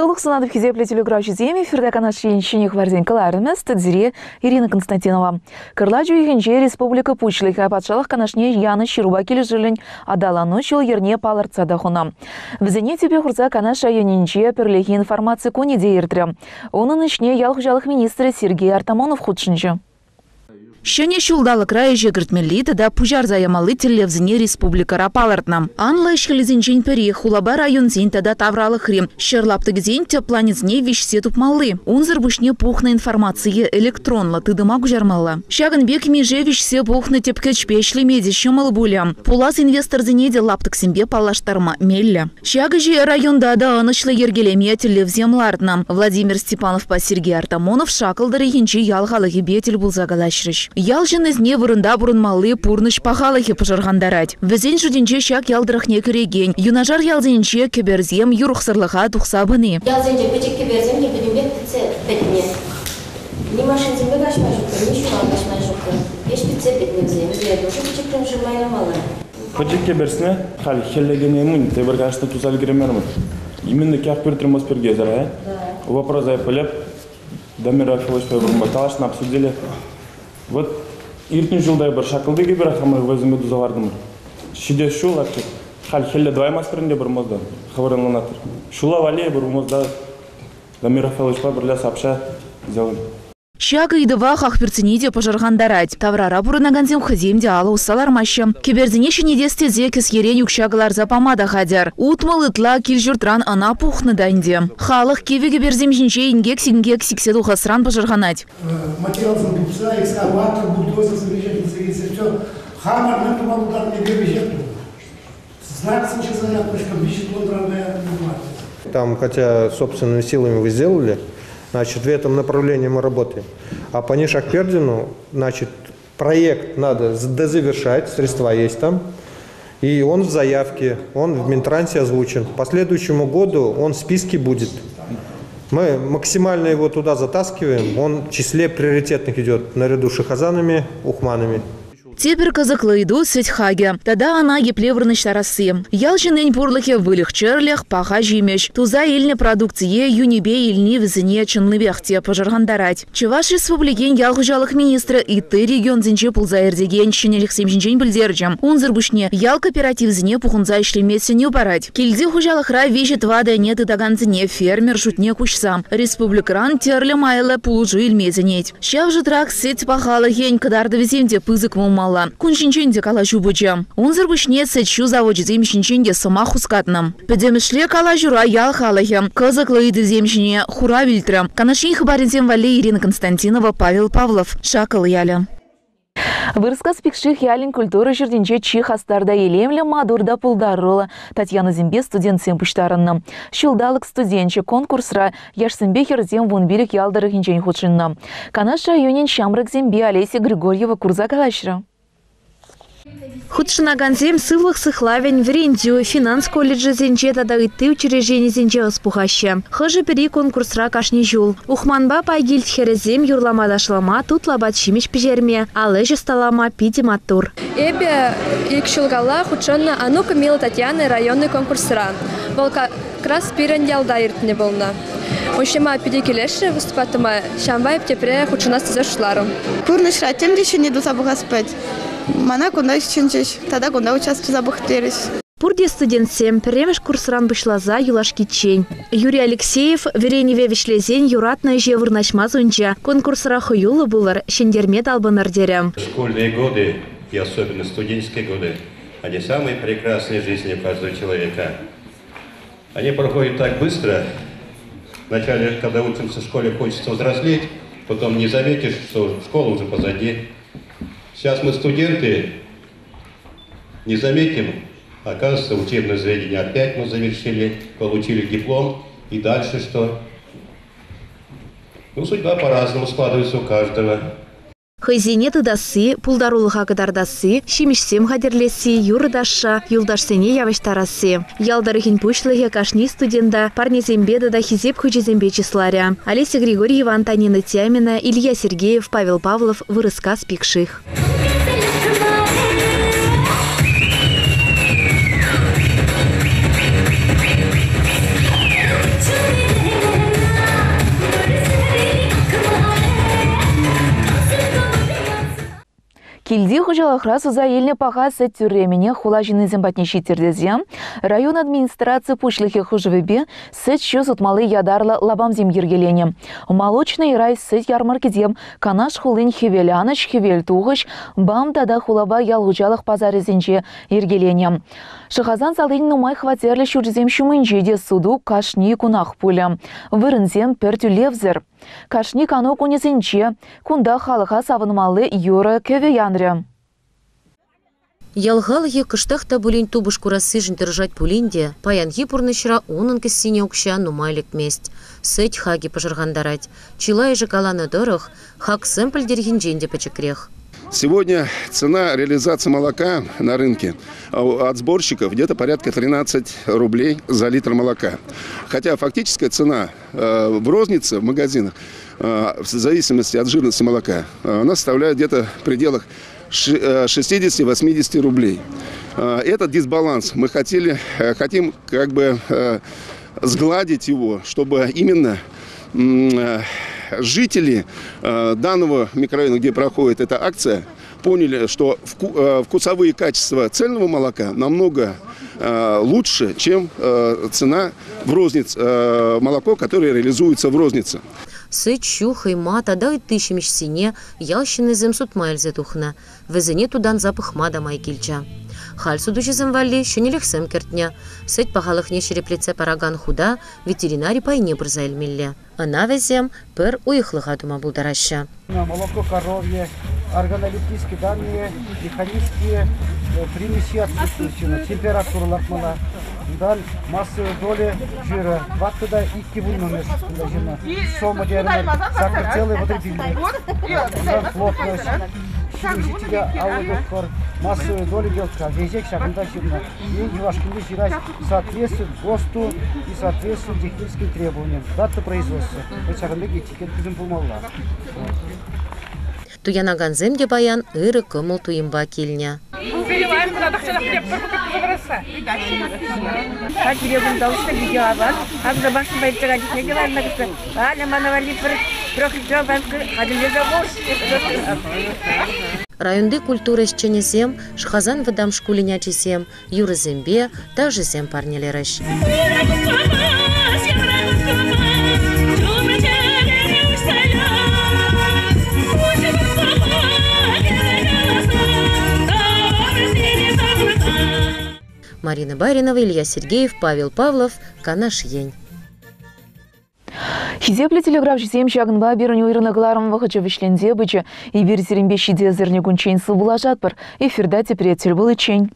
Сывлӑх сунатӑп хисеплӗ телекуравҫӑсем, эфирта Канаш ен ҫӗнӗ хыпарсен кӑларӑмӗ студире Ирина Константинова. Кӑрлач уйӑхӗнче республика Пуҫлӑхӗ Патшалӑх Канашне янӑ ҫырупа килӗшӳллӗн аталану ҫул-йӗрне палӑртса та хунӑ. Вӗсене тӗпе хурса Канаш районӗнче Пӗрлехи информаци кунӗ те иртрӗ. Унӑн ӗҫне ял хуҫалӑх министрӗ Сергей Артамонов хутшӑнчӗ. Ҫӗнӗ ҫулталӑкра ӗҫе кӗртмелли тата пуҫарса ямалли тӗллевсене республикӑра палӑртнӑ. Анлӑ ӗҫ-хӗлӗсенчен пӗри хулапа районсен тата тавралӑхри ҫӗр лаптӑкӗсен тӗп планӗсене виҫсе тупмалли. Унсӑр пуҫне пухнӑ информацие электронлӑ тытӑма куҫармалла. Ҫакӑн пек мише виҫсе пухнӑ тӗпкӗчпе ӗҫлеме те ҫӑмӑл пулӗ. Пулас инвесторсене те лаптӑксемпе паллаштарма меллӗ. Ҫак ӗҫе районта та ӑнӑҫлӑ йӗркелеме тӗллевсем лартнӑ. Владимир Степановпа Сергей Артамонов Шакӑл тӑрӑхӗнчи ял халӑхӗпе тӗл пулса калаҫрӗҫ. Ял ҫыннисене вырӑнта пурӑнмалли пурнӑҫ пахалӑхӗ пӑшӑрхантарать. Вӗсен шутӗнче ҫак ял тӑрӑхне кӗрекен юнашар ялсенче кӗперсем юрӑхсӑрлӑха тухса пыни. Ялсенче пӗчӗк кӗперсем те пӗтӗмпех пӗтсе пӗтнӗ. Ни машинсемпе каҫма ҫуккӑ, ни ҫуран каҫма ҫуккӑ. Ӗҫ пӗтсе пӗтнӗ вӗсем. Вӗсене тоже пӗчӗкрен шырма ямалла. Пӗчӗк кӗперсне халь хӗллекене тепӗр кашни туса ӗлкӗреймерӗмӗр. Именно кях пӳртрӗмӗр пирки а? Вопрос пӗлеп. Дамир Рафилович талашна обсудили. Вот иртнӗ ҫулта эпир шакӑлти кӗпер хамӑр вӗсемпе туса лартӑмӑр. Ҫитес ҫул вообще халь хӗлле тӑваймастпӑр ӗнтӗ пӗр моста, хӑвӑр ӑнланатӑр. Ҫула валли эпир моста Дамир Рафиловичпа пӗрле сообща сделали. Ҫак ыйтӑва хахпӳртсене те пӑшӑрхантарать. Таврара пурӑнакансем хӑйсем те алӑ усса лармаҫҫӗ. Кӗперсене ҫӗнетес тесе кӗсьерен укҫа кӑларса пама та хатӗр. 60 ытла кил-ҫуртран ӑна пухнӑ та ӗнтӗ. Халӑх кивӗ кӗперсем ҫинче инкек-синкек сиксе тухасран пӑшӑрханать. Материалсем тупса, экскаватор, бульдозер вӗҫех илсе килсе все хамӑр мӗн тума пултарнипе веҫех тунӑ. Знаксенче заявочка виҫӗ килограмм Там, хотя собственными силами вы сделали, значит, в этом направлении мы работаем. А по Нишакпердину, значит, проект надо дозавершать, средства есть там. И он в заявке, он в Минтрансе озвучен. По следующему году он в списке будет. Мы максимально его туда затаскиваем, он в числе приоритетных идет наряду с Шихазанами, Ухманами. Тепӗр кӑсӑклӑ ыйту сӗт хакӗ тата ӑна епле вырнаҫтарасси. Ял ҫыннин пурлӑхӗ выльӑх-чӗрлӗх, паха ҫимӗҫ. Туса илнӗ продукцие йӳнӗпе илни вӗсене чӑннипех те пӑшӑрхантарать. Чӑваш Республикин ял хуҫалӑх министрӗ ытти регионсенче пулса иртекен ҫӗнӗлӗхсем ҫинчен пӗлтерчӗ. Унсӑр пуҫне ял кооперативӗсене пухӑнса ӗҫлеме сӗнӳ парать. Килти хуҫалӑхра виҫӗ-тӑватӑ ӗне тытакансене фермер шутне куҫса республикӑран тӗрлӗ майлӑ пулӑшу илме сӗнет. Ҫав шутрах сӗт пахалӑхӗн кӑтартӑвӗсем те пысӑк пулмалла. Кун ҫинчен те калаҫу пычӗ. Унсӑр пуҫне сӗт-ҫу завочӗсем ҫинчен те сӑмах хускатнӑ. Пӗтӗмӗшле калаҫура ял халӑхӗ кӑсӑклӑ ыйтусем ҫине хурав илтрӗ. Канаш ен хыпарӗсем валли Ирина Константинова, Павел Павлов, Шаккӑл ялӗ. Вырӑскас Пикших ялӗн культура ҫуртӗнче чи хастар та илемлӗ, маттур та пултаруллӑ Татьянӑсемпе студентсем пуҫтарӑннӑ. Ҫулталӑк студенчӗ конкурсра яшсемпе хӗрсем 15 ял тӑрӑхӗнчен хутшӑннӑ. Канаш районӗн ҫамрӑксемпе Олеся Григорьева курса калаҫрӗ. Хутшӑнакансем сывлӑх сыхлавӗн, вӗрентӳ, финанс колледжӗсенче тата ытти учрежденисенче ӑс пухаҫҫӗ. Хӑшӗ-пӗри конкурсра кашни ҫул. Ухманпа Пайкилт хӗрӗсем юрлама-ташлама, тутлӑ апат-ҫимӗҫ пӗҫерме, ал ӗҫ ӑсталама питӗ маттур. Эпӗ ик ҫул калла хутшӑннӑ «А ну-ка, мила Татьяна» районный конкурсра. Вӑл как раз пирӗн ялта иртнӗ пулнӑ. Уҫӑма питӗ килӗшрӗ выступать тума, ҫавӑнпа эп тепре хутшӑнас тесе шутларӑм. Пурнӑҫра тем те ҫӗнни туса пӑхас пулать. Мана кунта чӗнчӗҫ, тата кунта участь туса пӑх терӗҫ. Пурте студентсем пӗрремӗш курсран пуҫласа юлашкиччен. Юрий Алексеев вӗренӗве вӗҫлесен юратнӑ ӗҫе вырнаҫма сунчӗ. Конкурсра хӑюллӑ пулӑр, ҫӗнтерме талпӑнӑр терӗ. Школьные годы и особенно студенческие годы, они самые прекрасные в жизни каждого человека. Они проходят так быстро. Вначале, когда учимся в школе, хочется взрослеть, потом не заметишь, что школа уже позади. Сейчас мы студенты, не заметим, оказывается, учебное заведение опять мы завершили, получили диплом, и дальше что? Ну, судьба по-разному складывается у каждого. Хӑйсене тытасси, пултарулӑха кӑтартасси, ҫимӗҫсем хатӗрлесси, юрӑ-ташша, юлташсене явӑҫтарасси. Ял тӑрӑхӗн пуҫлӑхӗ кашни студента парнесемпе тата хисеп хучӗсемпе чысларӗ. Олеся Григорьева, Антонина Тямина, Илья Сергеев, Павел Павлов, Вырӑскас Пикших. Килти хуҫалӑхра суса илнӗ паха сӗт тӳрремӗнех хула ҫыннисем патне ҫиттӗр тесе район администраци пуҫлӑхӗ хушӑвӗпе сӗт-ҫу сутмалли ятарлӑ лапамсем йӗркеленӗ. Молочный рай сӗт ярмаркисем Канаш хулин хӗвел анӑҫ, хӗвел тухӑҫ, БАМ тата хулапа ял хуҫалӑх пасарӗсенче йӗркеленӗ. Шӑхасан салин нумай хваттерлӗ ҫурчӗсем ҫумӗнче те суту кашни кунах пулӗ. Вырӑнсем пӗр тӳлевсӗр. Кашни кану кунӗсенче кунта халӑха савӑнмалли юрӑ-кӗвӗ янрӗ. Ял халӑхӗ кӑштах та пулин тупӑш курассишӗн тӑрӑшать пулин те, паянхи пурнӑҫра унӑн кӗсйине укҫа нумай лекмест. Сӗт хакӗ пӑшӑрхантарать. Чылайӑшӗ каланӑ тӑрӑх, хаксем пӗлтӗрхинчен те пӗчӗкрех. Сегодня цена реализации молока на рынке от сборщиков где-то порядка 13 рублей за литр молока. Хотя фактическая цена в рознице, в магазинах, в зависимости от жирности молока, она составляет где-то в пределах 60-80 рублей. Этот дисбаланс мы хотим как бы сгладить его, чтобы именно жители данного микрорайона, где проходит эта акция, поняли, что вкусовые качества цельного молока намного лучше, чем цена в рознице, молоко, которое реализуется в рознице. Сӗт, ҫу, хӑйма тата ытти ҫимӗҫсене ял ҫыннисем сутма илсе тухнӑ. Вӗсене тутанса пӑхма та май килчӗ. Халь сутуҫӑсем валли ҫӗнӗлӗхсем кӗртнӗ. Сӗт пахалӑхне ҫирӗплетсе паракан хута ветеринари пайне пырса илмелле. Ӑна вӗсем пӗр уйӑхлӑха тума пултараҫҫӗ. Молоко коровье, органолептические данные, механические примеси отсутствуют, температура лартмалла. Унтан массовая доля жира 2 да 2 вуннӑмӗш кунта ҫырнӑ. Сома терӗмӗр, 8,35. Унтан плотность, 27 те 59, массовая доля белка. Веҫех ҫакӑнта ҫырнӑ. И юлашкинче ҫырать соответствует ГОСТу и соответствует техническим требованиям. Дата производства. Вот ҫакӑн пек этикеткӑсем пулмалла. Туянакансем те паян ырӑ кӑмӑл туйӑмпа килнӗ. Переваем куда тахҫанах пӗр букет туса парасса. Хатире кунта уҫнӑ питӗ аван. Хамӑр машинпа илсе кайнӑ те ларнӑ кӑшта. Аля мана валли пӗр трехлитровый банка хатӗрлесе хур. Районти культура ӗҫченӗсем, Шӑхасан вӑтам шкулӗн ачисем юрӑсемпе ташӑсем парнелерӗҫ. Марина Баринова, Илья Сергеев, Павел Павлов, Канаш Ен. Хисеплӗ телекуравҫӑсем, ҫакӑнпа пирӗн уйрӑлнӑ кӑларӑм вӑхӑчӗ вӗҫленсе пычӗ. Эпир сирӗнпе ҫитес эрнекунччен сывпуллашатпӑр. Эфирта тепре тӗл пуличчен.